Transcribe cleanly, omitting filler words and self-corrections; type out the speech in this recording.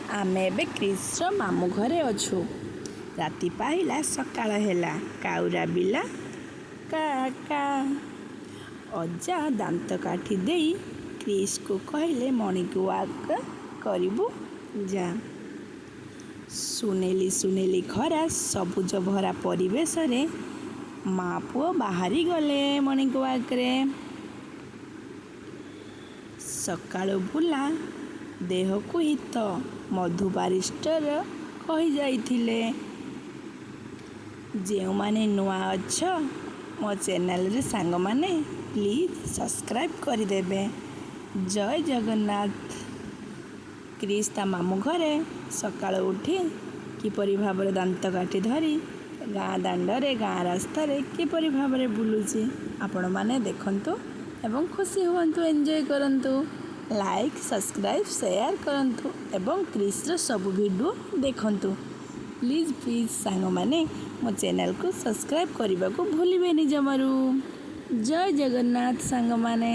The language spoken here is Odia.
ଆମେ ଏବେ କ୍ରିସ୍ର ମାମୁଁ ଘରେ ଅଛୁ। ରାତି ପାହିଲା, ସକାଳ ହେଲା, କାଉ ରାବିଲା କା କା। ଅଜା ଦାନ୍ତକାଠି ଦେଇ କ୍ରିସ୍କୁ କହିଲେ, ମର୍ଣ୍ଣିଂ ୱାକ୍ କରିବୁ ଯା। ସୁନେଲି ସୁନେଲି ଖରା, ସବୁଜ ଭରା ପରିବେଶରେ ମା ପୁଅ ବାହାରି ଗଲେ ମର୍ଣ୍ଣିଂ ୱାକ୍ରେ। ସକାଳୁ ବୁଲା ଦେହକୁ ହିତ, ମଧୁ ବାରିଷ୍ଟର କହିଯାଇଥିଲେ। ଯେଉଁମାନେ ନୂଆ ଅଛ ମୋ ଚ୍ୟାନେଲରେ ସାଙ୍ଗମାନେ, ପ୍ଲିଜ୍ ସବସ୍କ୍ରାଇବ୍ କରିଦେବେ। ଜୟ ଜଗନ୍ନାଥ। କ୍ରିସ୍ ତା ମାମୁଁ ଘରେ ସକାଳୁ ଉଠି କିପରି ଭାବରେ ଦାନ୍ତକାଠି ଧରି ଗାଁ ଦାଣ୍ଡରେ, ଗାଁ ରାସ୍ତାରେ କିପରି ଭାବରେ ବୁଲୁଛି, ଆପଣମାନେ ଦେଖନ୍ତୁ ଏବଂ ଖୁସି ହୁଅନ୍ତୁ, ଏନ୍ଜୟ କରନ୍ତୁ। ଲାଇକ୍, ସବସ୍କ୍ରାଇବ୍, ସେୟାର କରନ୍ତୁ ଏବଂ କ୍ରିସ୍ର ସବୁ ଭିଡ଼ିଓ ଦେଖନ୍ତୁ। ପ୍ଲିଜ୍ ପ୍ଲିଜ୍ ସାଙ୍ଗମାନେ, ମୋ ଚ୍ୟାନେଲକୁ ସବସ୍କ୍ରାଇବ୍ କରିବାକୁ ଭୁଲିବେନି ଜମାରୁ। ଜୟ ଜଗନ୍ନାଥ ସାଙ୍ଗମାନେ।